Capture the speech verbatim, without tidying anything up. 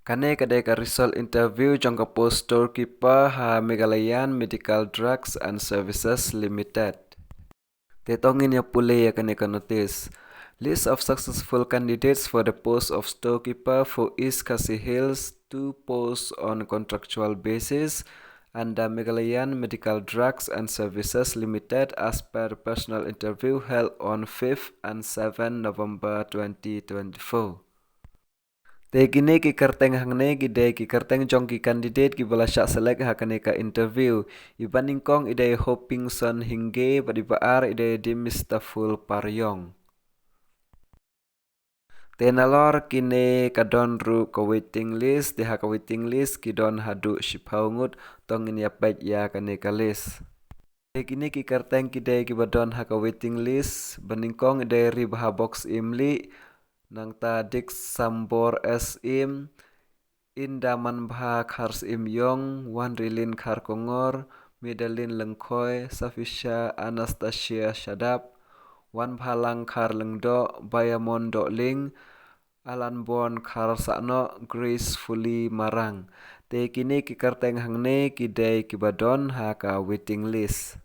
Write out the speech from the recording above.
Kane ka dei ka result interview jong ka post storekeeper ha Meghalayan Medical Drugs and Services Limited. Te to ngin ïa pule ïa kane ka notice. List of successful candidates for the post of storekeeper for East Khasi Hills, two posts on contractual basis under Meghalayan Medical Drugs and Services Limited as per personal interview held on fifth and seventh November twenty twenty-four. Te kine ki kyrteng hangne ki dei ki kyrteng jong ki candidate kiba la shah select ha kane ka interview. Iba nyngkong i dei Hopingson Hinge bad iba ar i dei Dimistaful Pariong. Te nalor kine ka don ruh ka waiting list, te ha ka waiting list ki don haduh shiphew ngut, to ngin ïa peit ïa kane ka list. Te kine ki kyrteng ki dei kiba don ha ka waiting list, ba nyngkong i dei Ribha Box Imli, nangta Dik Sambor S Im, Indamanbha Kharsim Yong, Wanrilin Kharkongor, Midalin Lengkhoi, Safisha Anastasia Shadap, Wanbhalang Kharlengdoh, Bayamon Dohling, Alanbon Kharsahno, Gracefully Marang. Te kine ki kyrteng hangne ki dei kiba don ha ka waiting list.